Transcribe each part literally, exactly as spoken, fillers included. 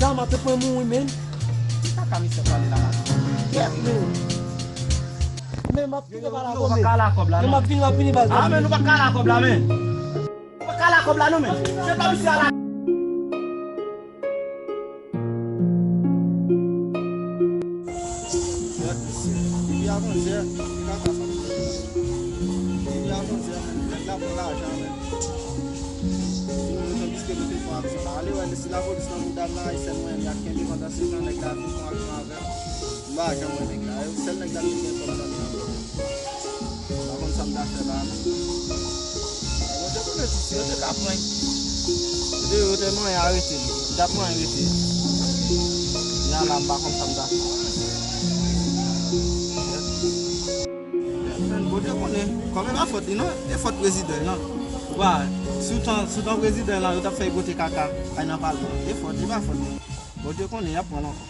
La, m ap pran mouri, men. Ki kaka misye pale la, la? Kèt, men. Men, m ap fini pale akò, men. Yo, yo, yo, yo, pa kale akò la, men, non. M ap fini, m ap fini, baz. Ah, men, nou pa kale akò la, men. Nou pa kale akò la, non, men. Se pa misye a la. Gad misye. Depi avanzè, se kaka sa. Depi avanzè, men, nèg la pran lajan, men. Si nou, nou tandiske nou te fè aksyon la. Ale wè, si lapolis nan mouda m la, Ayisyen mwen, y ap kenbe pandan se tan, nèg la vin fè aksyon avè m. M pa janm wè nèg la. E sèl nèg la ki gen kòb nan men an. M pa konn sa m ta fè la, non. Bon, te konnen tou, si yo te ka pran. Yo te, yo te manyen arete l. Yo t ap manyen rete. Kounya la, m pa konn sa m ta fè. Bondye konnen. Kòm e pa fòt li, non. E fòt prezidan, non. Ou pa, sou tan, sou tan prezidan, la, yo t ap fè pote kaka. Ay nan palman. E fòt, e pa fòt li. Bondye konnen, y ap pran l ankò.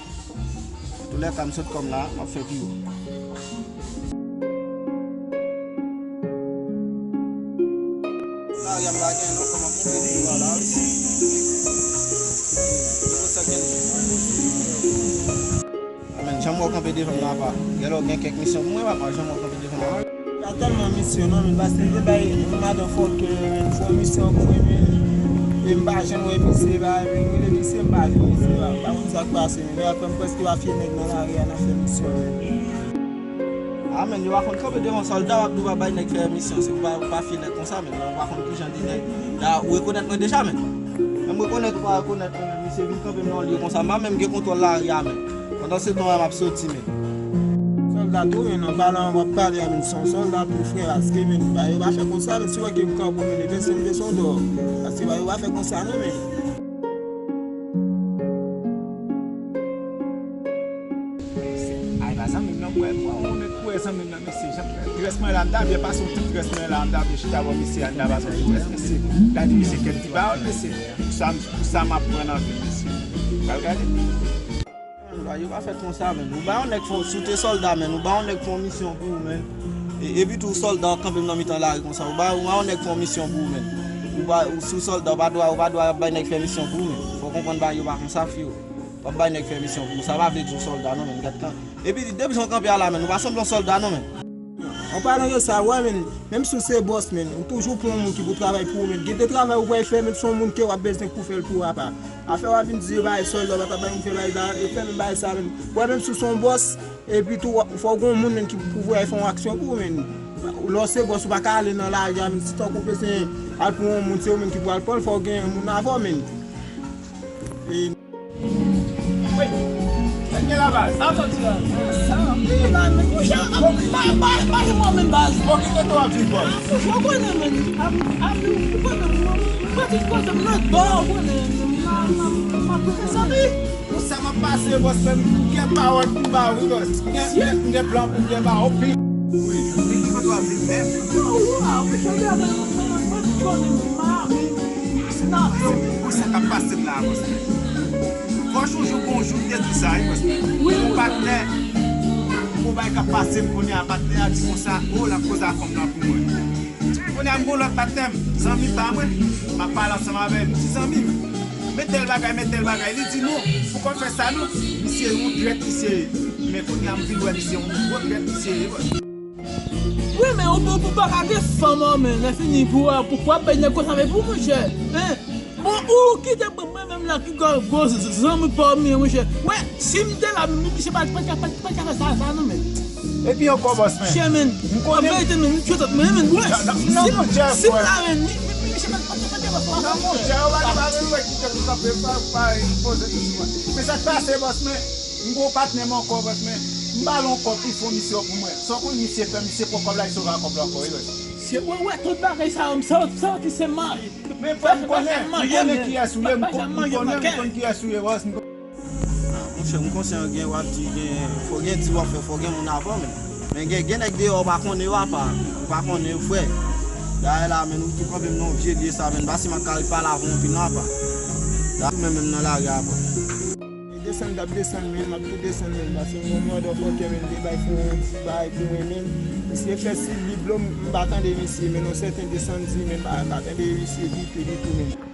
Antoulèka, m sot kòm la, m ap fè pi wo. Lari a m pa gen non, kòman pou fè pi wo la, wi. Se pou sa gen. Amèn, janm wè w kanpe devan m nan apa. Gèlè w gen kèk misyon pou mwen, papa, janm wè w kanpe devan m nan apa. Pa tèlman misyon non, men paske m te bay yon madan fòkè, men fò misyon pou mwen, men e m pa janm wè misye, ba, men rele misye, m pa jwenn misye, ba, m pa konn sa k pase, men lè apre m prèske pa fye nèg nan lari a nan fè misyon. A, men, yo pa konn kanpe devan sòlda, w ap di w pa bay nèg fè misyon, se pou pa, pa fye nèg konsa, men, men w pa konn kijan de nèg, la, ou rekonèt mwen deja, men. Menm rekonèt ou pa rekonèt mwen, men, misye vin kanpe m nan yon lye konsa, m pa menm gen kontwòl lari a, men. Pandan se tan an, m ap soti, men. Sòlda tou, men, nan pale an, w ap pale a, men, se yon sòlda tou, frè, paske, men, ba yo pa fè konsa, men, si w wè ke m kanpe, men, desann, desann dò. Paske ba yo pa fè konsa, non, men. Ay, ba zanmi m nan, kwè, kwè, ou nèk kwè zanmi m nan, mesye, jan, rès mwen la, m ta byen pase yon tout rès mwen la, m ta byen chita bò misye a, m ta pase yon tout rès, mesye. Gade misye, kèk ti pawòl, mesye. Pou sa, pou sa m ap pran nan vi, mesye. Pral gade. Ba, yo pa fèt konsa, men. Ou ba yon nèg fon, si w te sòlda, men, ou ba yon nèg fon misyon pou ou, men. E, epi tou, sòlda w ap kanpe m nan mitan lari konsa. Ou ba, ou ba yon nèg fon misyon pou ou, men. Ou ba, ou, si w sòlda, ou pa dwa, ou pa dwa ap bay nèg fè misyon pou ou, men. Fò w konprann bagay yo pa konsa, freo. W ap bay nèg fè misyon pou ou. Sa pa vle di w sòlda, non, men. Gad kan. Epi, depi jan w kanpe a la, men, ou pa sanble yon sòlda, non, men. An palan de sa, w wè, men, menm si w se bòs, men, ou toujou pran yon moun ki pou travay pou ou, men. Gen de travay ou pral fè, men, se yon moun ke w ap bezwen pou fè l pou w apa. Afè w ap vin di yo bagay sòlda, w pa ta bay moun fè bagay la, e fè menm bagay sa, men. W wè, menm si w se yon bòs, epi tou, w ap, fò w gen yon moun, men, ki pou voye fè yon aksyon pou ou, men. Lè w se bòs, ou pa ka ale nan lari a, men, si tankou w bezwen al pran yon moun, se ou menm ki pral pran l, fò w gen yon moun avè w, men. E Wi. Sa k gen la, baz? Sa w soti la? Sa, wi, la, men, monchè, pa, pa, pa gen mò, men, baz. Bon, ki kote w ap viv, baz? Monchè, w konnen, men, ap, ap, ou konnen, mwen, mwen pati kote m nan dò, w konnen, m la, m ap, m ap, m ap, mezanmi. Pou sa m ap pase, bòs, men, m gen pawòl pou m ba w, wi, bòs. M gen, m gen, m gen plan pou m gen ba w, wi. Wi, men ki kote w ap viv menm? Nan, wi, a, monchè, mwen, mwen, mwen, mwen, mwen, mwen, mwen, mwen, Pou sa k ap pase m la, bòs mwen. Fò w chonje w gon jou w te di sa, wi, bòs mwen. Wi, wi. Yon patnè, gon bagay k ap pase m kounye a, patnè a di konsa, o, l ap koze ak fanm nan pou mwen. Kounye a, m gon lòt patnè m, zanmi pa mwen, m ap pale ansanm avè l, m di zanmi m, men tèl bagay, men tèl bagay. Li di non, poukò w fè sa non, misye yon trèt, misye ye. Men kounye a, m vin wè misye yon gwo trèt, misye ye, bòs. Wi, men ou, ou, ou pa ka gen fanm an, men lè fini pou, pou, pou ap bay nèg konsa, men pou monchè, en. Bon, ou kite mwen, mwen menm la ki gwo, gwo zanmi pa w, men monchè. Wè, si m te la, men misye pa, pa, pa, pa, pa ka fè sa, sa non, men. Epi ankò, bòs, men. Chè, men. M konnen. An verite, men, m tchwe tèt mwen, men, wè. Non, non, non, monchè, si m la, men, mi, mi, mi, misye pa, pa, pa, pa ka fè sa, non, monchè, ou pa, pa, pa, pa, kite m kanpe, pa, pa, poze tout sou mwen. Men sa k pase, bòs, men. M gon patnè m ankò, bòs, men m ba l yon kòb, li fè yon misyon pou mwen. Sa w konn misye fè, misye pran kòb la, li sove ak kòb la ankò, wi, bòs. Se, wè, wè, tout bagay sa yo, m santi, santi se manje. Men frè m, konnen, m konnen kiyès ou ye, m konnen, m konn kiyès ou ye, bòs. Monchè, m konsyan gen, w ap di, gen, fò gen di w ap fè, fò gen moun avè w, men. Men gen, gen nèg deyò, w pa konnen yo apa, ou pa konnen yo, frè. Dayè la, men nou tou kanpe m nan yon vye lye sa, men m pa si m ap ka repale avè w anpil non apa. Dayè tou men menm nan lari apa. E desann, t ap desann, men m ap tou desann, men, paske m gon mòdò fòkè, men, m te bay fè yon ti bagay pou mwen, men, misye fè si li blo m, m pa tande misye, men, yon sèten desann di, men, m pa, pa tande misye ditou, ditou, men.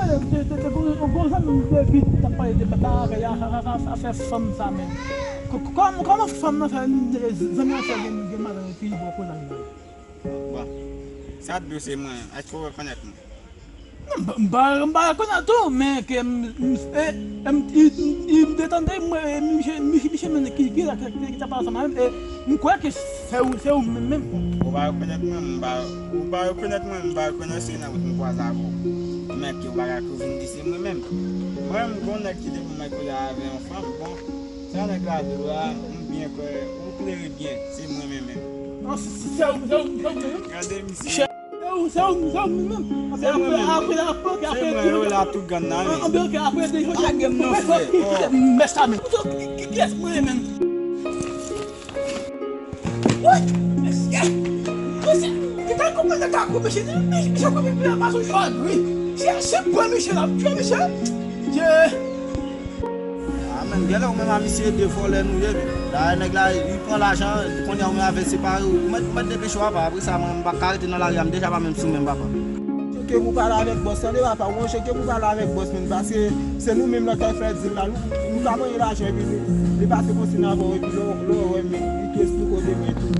tande, te, te, te, gon, gon zanmi m te ki t ap pale de bagay a, a, a, a, afè fanm sa menm. Kò-, kò-, kòman, kòman fanm nan fè, zanmi an fè gen, gen madanm epi li bò koze a li? Bon, sa t di w se mwen, èske w rekonèt mwen? Non, m pa, m pa, m pa rekonèt ou, men ke m, m, e, m, i, i, m te tande, mwen, e, misye, misye, misye menm ki, ki la, ki, ki, ki t ap pale ansanm avè m, e, m kwè ke se ou, se ou menm, menm. Ou pa rekonèt mwen, m pa, ou pa rekonèt mwen, m pa rekonèt se nan wout m kwaze avè w. Men ke w pa ka tou vin di se mwen menm. Mwen, m gon nèg ki te pou mwen koze avè yon fanm, bon, sa nèg la di w la, m byen kwè, ou klere byen, se mwen menm menm. Non, se, se, se ou, se ou, se ou, se ou. Gade misye. Se ou, se ou, se ou menm. Se mwen menm. Apre, apre, apre, apre, se mwen yo la tout grann nan, men. Anben, ok, apre de jodi a, gen m nan frè. Mèt sa men. Ki, ki, kiyès mwen menm? Woy, mesye. Mesye, ki ta koupe, ta koupe, mesye, mesye, koupe, mesye, pa sou jò gri. Se, se pran misye la, pran misye. Ye. A, men, genlè ou menm a misye de vòlè nou ye, men. Dayè, nèg la, li pran lajan, kounye a ou menm avè separe, ou mèt, ou mèt depeche w, papa. Apre sa, mwen, m pa ka rete nan lari a, m deja pa menm sou men m, papa. Ke pou pale avèk bòs, tande, papa. Ou ranje ke pou pale avèk bòs, men, paske se nou menm nan kay fè dil la. Nou, nou ka manyen lajan, epi nou, li pase konsiy nan avè w, epi lè, lè w wè, men, li tou esplike w de mwen tou.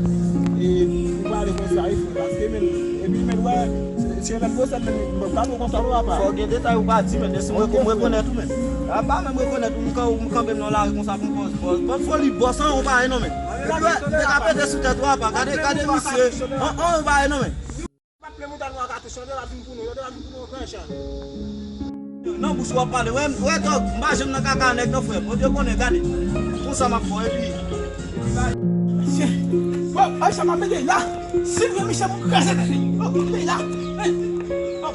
E, ou pale konsa, e fou, paske, men, epi, men, wè, se, se lòt bòs, men, bon, pa bon konsa, non, papa. Fò gen detay ou pa di, men, si mwen, mwen rekonèt ou, men. A, m pa menm rekonèt ou, m kan-, m kanpe m nan lari konsa pou m pòz, pòz. Pòz foli bòs an, ou pa non, men. Epi, wè, te ka pete sou tèt ou, apa. Gade, gade misye. An, an, ou pa non, men. P ap plen mouda nou a katouch, tande, w ap vin pou nou, tande, w ap vin pou nou, gran jan. Nan bouch ou ap pale, wè, wè, dòg, m pa janm nan kaka nèg, non, frè. Bondye konnen, gade. Konsa m ap fè, epi, epi, bay. Mesye, bon, ay, sa m ap mete la. Si m gen misye pou m kraze tèt li. Bon, m mete la. Hey, oh.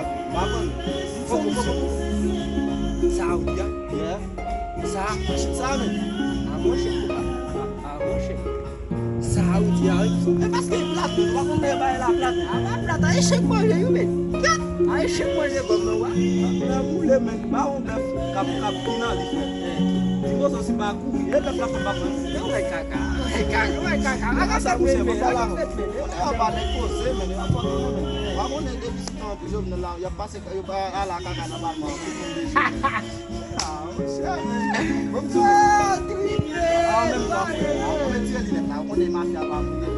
pa vle. M pa konn. M fò m konprann. Sa ou di a? Yeah. Sa, machin sa menm. A monchè, a, a monchè. Sa ou di a, wi. E paske e plat, nou pa konn lè bay la plat. A pa plat, a echèk manje, wi, men. Plat, a echèk manje, gòm nan, wa. Nan boule, men. Ba yon bèf k ap, k ap vin nan li, frè. Di bozo si pa kouri. E bèf la fè pa pran. Ou wè kaka, ou wè kaka, ou wè kaka. Kaka sa fèt mele, kaka fèt mele. Ou wè pa nèg koze, men. Ou pa konnen, men. Ou pa konnen depi si tan Jovenel la, y ap pase, y ap ala kaka nan palman an pou konn de je. Ah, monchè, men. Bon, m di w. Ah, tripe, ah, menm jan, frè. Ah, mwen retire linèt la. Ou konnen mafya pa moun, men.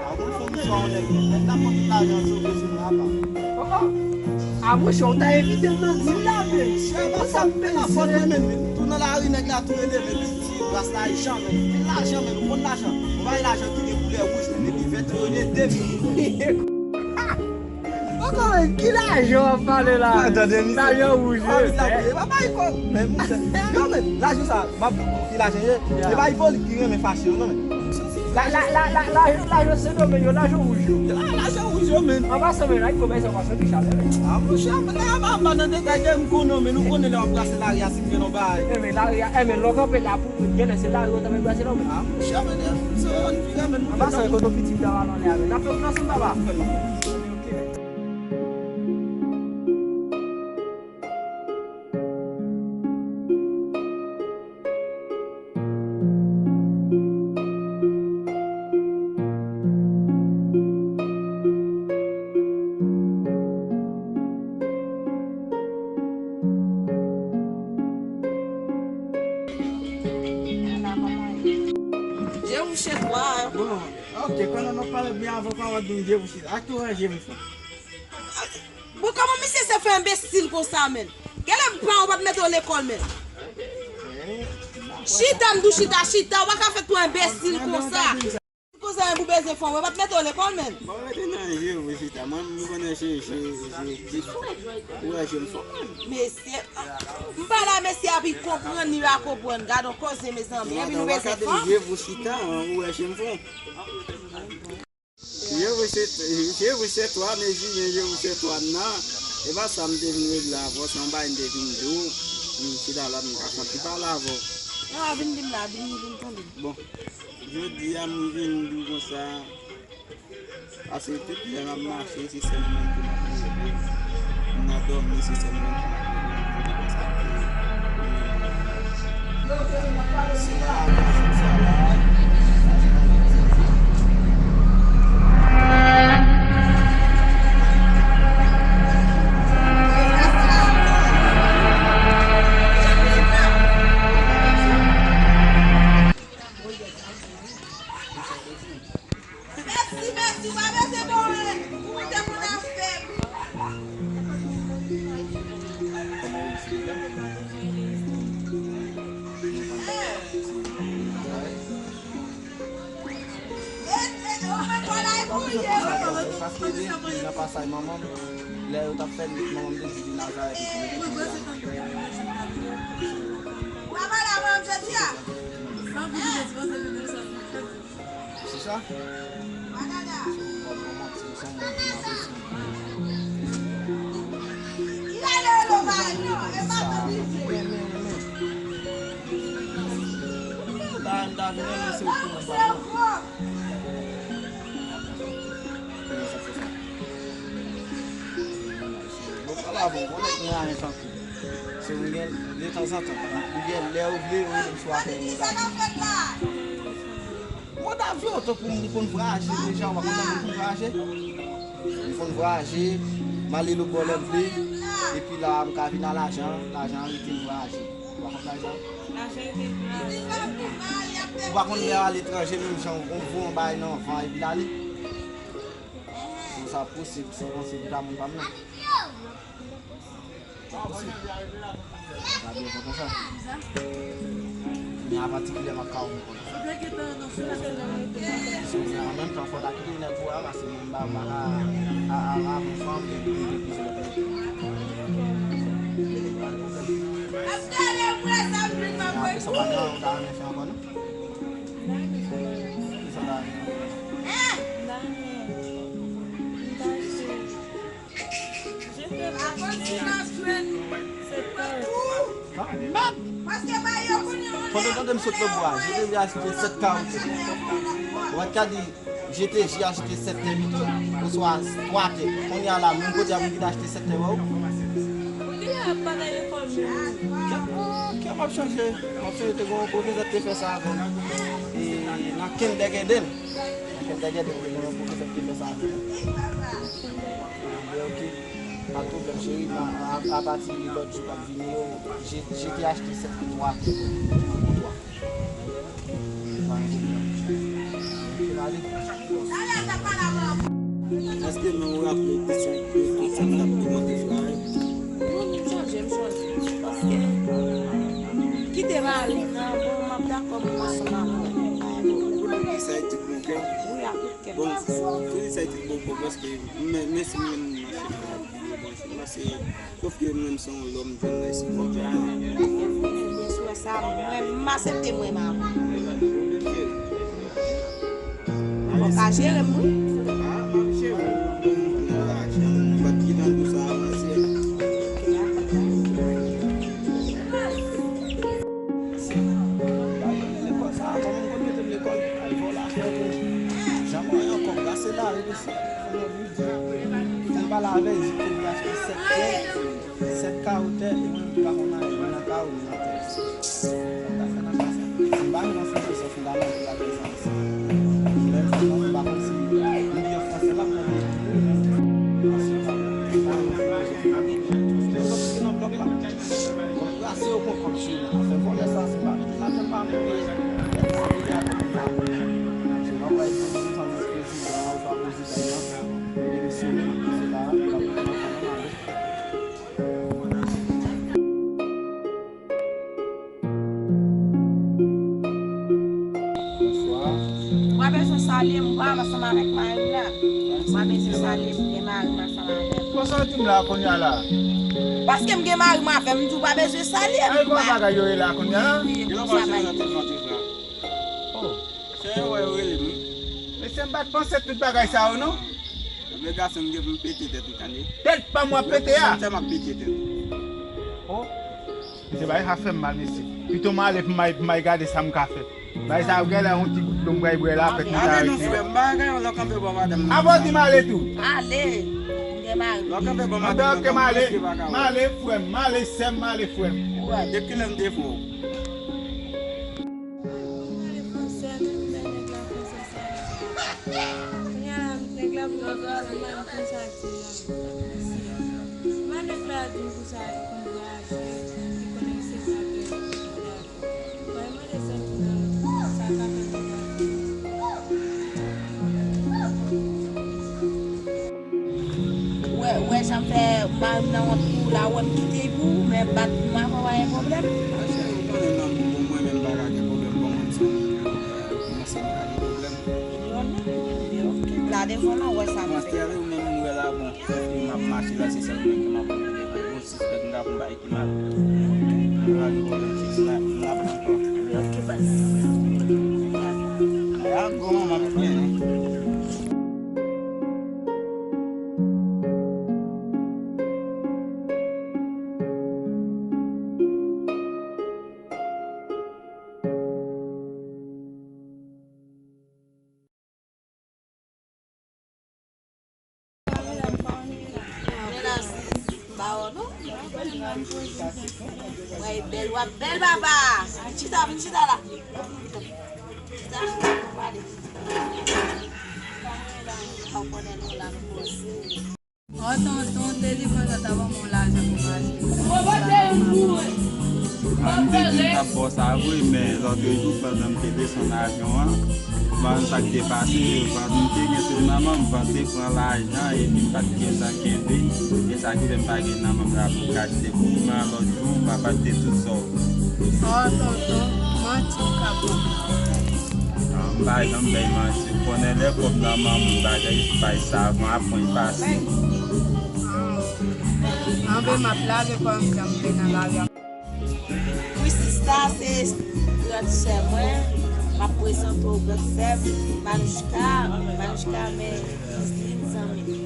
Ah, ou konn fè misyon an, nèg. Nèg la pran tout lajan an, sou bezwen apa. Oh, oh. Ah, monchè, ou ta evite m nan dil la, men. Monchè, sa m peze. Tou nan lari, nèg la tou rele, men. Ti bras lajan, men. Pil lajan, men. Ou konn lajan. Ou bay lajan ki gen koulè wouj, men. Epi vèt, yo rele de mil. Poko wè ki lajan w ap pale la? Lajan wouj yo. Yo, men, lajan sa, m ap di ki lajan ye. E pa Ipolit ki renmen fache yo, non, men. La, la, la, la, lajan, lajan Sendomeng yo, lajan wouj yo. Lajan wouj yo, men. An pasan, men, la, Ipolit sa w ap soti chalè, men. Ah, monchè, m pa nan detay de m konnen, men nou konnen lè w ap brase lari a, si m gen yon bagay. E, men, lari a, e, men, lè w kanpe la, pou, genlè se lari yo t ap brase la, men. Ah, monchè, men, se yon vire, men. An pasan, kote w pitit la, w al anlè a, men. N ap fè ansanm, papa. Je vous chez toi. Bon, ok, pandan n ap pale byen avan, pa w ap di m je vous chez. Ak tou an je vous fè. Bon, kòman misye se fè enbesil konsa, menn? Genlè m pa ou pa t mete w lekòl, menn. Chita, m di w chita, chita, ou pa ka fè tou enbesil konsa. Konsa, men pou bezwen fò, ou pa t mete w lekòl, menn. Bon, rete nan je, ou chita. Mwen, m konnen je, je, je, je fò. Ou wè je m fò, menn. Mesye, m pale a mesye a, pi konprann, li pa konprann. Gad on koze, mezanmi. Epi nou bezwen fò. Je, ou chita, ou wè je m fò. Je vous chez, je vous chez toi, men Julien, je vous chez toi nan. E pa sa m te vin regle avè w, se yon bagay m te vin di w. M chita la, m ka santi pale avè w. Non, vin di m la, vin, vin tande. Bon, jodi a, m vin di w konsa, paske tout lè m ap mache, se sèl mwen ki m ap leve. M nan dòmi, se sèl mwen ki m ap leve. Mèsi, mèsi, pa bezwen bon, ou te moun afè. Paske nan pasaj manman m, lè yo t ap fè met manman m te di Nazarèt epi yo te konn la. Ou pa pale avè m jodi a? Se sa? Bon, bon, bon, se yon moun ki m apresye. Sa, renmen, renmen. Bagay m ta vin renmen se ou ki renmen bagay. Renmen sa fè sa. Bon, pa la bon, bon, nèg mwen a yon tankou. Se ou gen, de tanzantan, ou gen lè ou vle, ou vle m sou apèl mwen ta vle. Mwen ta vle otan pou m konn vwayaje deja, ou pa konn moun konn vwayaje? M konn vwayaje, m ale lòt bò lè m vle, epi la a m ka vin a lajan, lajan an rete m vwayaje. Ou pa konn bagay sa? Ou pa konn lè w aletranje, menm jan w voye yon bagay nan van epi l ale? Si sa posib, si w panse pou ta moun pa m nan. Sa byen kontan sa. Kounye a patikilye m ap ka wè m kontan. An menm tan, fò w ta kite nèg ou a, paske mwen m pa, m pa ka a, a, a, avè yon fanm epi m gen plizyè lòt nèg. Apre sa, pa gen anyen ou ta renmen fè ankò, non? Kisa w ta renmen fè? Amen! Fò w te tande m sot lòtbò a. Je te vais acheter sept K ou te. Ou pa t ka di, je te, j'ai acheté sept tè pito, oswa twa tè. Kounye a la, menm kote a pou ki te achte sept tè ba ou. Kè, kè m ap chanje. M ap chanje, te gen yon pwofesè ki te fè sa avè m. E nan kindergarten. Nan kindergarten, te gen yon pwofesè ki te fè sa avè m. Mwen di, ok, pa de pwoblèm, cheri, a, a, apati lòt jou k ap vini yo, je, je te achte sept pou twa tè pou twa. Èske nou raple de sa, de tout sa n ap komante fè a? Non, m chanje, m chanje. Paske kite mari m nan, bon, m ap dakò pou m ansanm avè w. Sa e tout bon kè. Wi, ak tout kè m. Bon, tou sa e tout bon kè, paske men, men si mwen m mache. Paske, sòf ke mwen, m se yon lòm, m jwenn la, se konpè a. Byen si w wè sa, mwen, m aksepte mwen, m a. Ou ka jere m, wi. Ah, m ap jere w. Bon, m pran lajan, m pa t gentan di w sa avan, se. Lekòl sa, kòman m konn mete m lekòl? Al vòlè afè pou. Jan mwen yon kòb la, se lari, mesye. Fò m pale avè l, di ke li achte sèt tè, sèt kawo tè, e mwen, m pa konn anyen, mwen nan kawo, mwen nan tè. Sa m ta fè nan ka sa? Si m pa gen yon fondasyon fondaman pou l ap fè sa, mesye. Lè l fè sa, m pa konn si li gen franse, l ap mande. Mesye, pa gen yon fondasyon fondaman. Lè zòt ki nan blòk la, kòm brase yo pran kòb sou yo, afè vòlè sa, se pa mete lajan pa mete. Se pa bay pou nou tann prezidan an, oswa prezidan an. Mwen bezwen salye m, m pa ansanm avèk mari m la. Mwen bezwen salye m, gen mari m ansanm avè m. Konsa w di m la kounye a la? Paske m gen mari m avè m, m di w pa bezwen salye m. Ay, bon bagay yo ye la kounye a la? Wi, bon bagay. Oh. Se yo wè yo rele m, wi. Mesye, m pa t panse tout bagay sa yo, non. Vye gason, m gen pou m pete tèt ou, tande. Tèt pa m w ap pete a? Mwen sèlman ap pete tèt ou. Oh. Mesye, bagay sa fè m mal, mesye. Pito m ale pou m al, pou m al gade sa m ka fè. Bagay sa yo genlè yon ti gout dlo m pral bwè la, fèt mwen ta rete. Ale non, frè m, bagay yo lè w kanpe bò madanm nan. Avan w di m ale tou. Ale. M gen mari. Lè w kanpe bò madanm nan, ok, m ale, m ale, frè m, m ale, sè m, m ale, frè m. Depi lè m te fè w. Kounye a la, nèg la vin ap di sa, m pa konn sa di la. Mesye, m pa nèg la di m konsa, li konn vwayaje, li konn resevwa tè, li konn vwayaje. Mwen mande sèl pou nan sa ka fè pou mwen. Wè, wè, jan m fè mari m nan wont pou ou la, wè m kite l pou ou, men bat pou mwen, pa gen pwoblèm. A, cheri, ou konnen nan pou mwen menm pa ka gen pwoblèm, bon, mwen se yon moun ki, euh, kòmanse pa ka gen pwoblèm. Yon nan, yon nan, ok. La devan nan, wè sa m fè. Mwen fè ou menm, m wè la, bon, m ap mache la, se sèl mwen ki m ap wè devan yo, sispèk m ta konn bay. Mal. Mal, bon, la, la, la, la. Ok, baz. Ya, bon, manman, m byen, non. Wè, bèl, w ap bèl, papa. Vin chita, vin chita la. Chita, chita, pale. Ou konnen nou la, nou poze. Oh, tonton, te di konsa ta ban m yon lajan pou m achte. Mwen pote yon pou mwen. Mwen te di m t ap ba w sa vre, men lòtrejou, pandan m te desann avyon an, m pa konn sa k te pase, m pa konn te gen sou manman m, m panse pran lajan, epi m pa t gen sa kenbe, e sa ki fè m pa gen nan men m la pou m ka achte pou mwen, lòt jou, papa te tout sa w. Oh, tonton, manti w ka pran. M pa janm bay manti, ou konnen lè kòb nan men m, m pa gen bagay, bay savan, aprann pase. Anben, m ap lave kò m jan m te nan lari a. Wi sista, se gran sè mwen. M ap prezante w gran sè m, Manouchka, Manouchka men kizin zanmi m.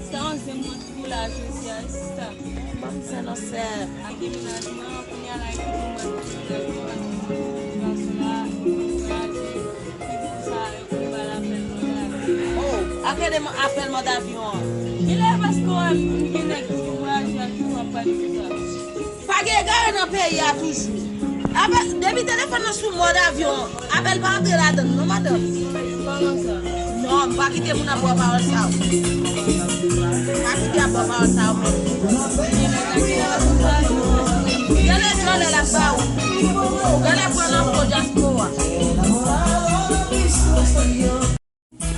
Sa yon zen mwen tou la jodi a, sista. Ban m zen non sè. Ak demenajman an, kounye a la epi pou mwen demenajman, paske sitiyasyon la, ankouraje, se pou sa yo pou ba l apèl mwen la. Oh, ak demen-, apèl mòd avyon an. Genlè paske w wè m gen nèg ki voyaje ak yo, w ap pale de sa. Pa gen egare nan peyi a toujou. Apa, depi telefòn nan sou mòd avyon, apèl pa antre ladann non, madanm. Kòman sa? Non, m pa kite moun ap ba w pawòl sa yo. M pa kite ap ba w pawòl sa yo menm. Gade djòlè l ap ba ou. Gade pran nan po dyaspora.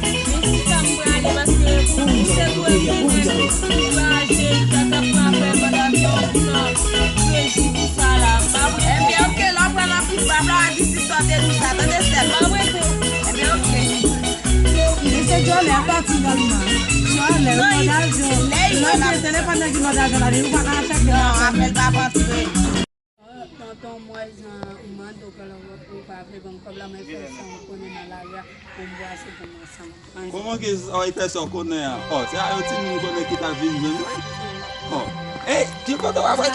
Men sista m prale paske pou se tou e gen nèg ki voyaje, li ta t ap pran afè banda vyon pou nan kredi pou sa la. M pa vle. Ebyen, oke, lè w pran nan pil bab la, w a di sista w te di w sa, tande sè m. M pa vle tou. Ebyen, oke. Men se djòlè a pati sèlman. Djòlè, ou mòd avyon. Lè w gen telefòn nan ki mòd avyon la, depi ou pa ka atake. Non, apèl pa ap antre. Tonton, m wè jan ou mande w kòb la, ou pa vle ban m kòb la, mwen fè sa m konnen nan lari a pou m brase pou m ansanm. Kòman ki sa w fè sa w konnen an? Ò, se a yon timoun konnen ki ta vin jwenn mwen. Ò, ey, ki kote w ap fè?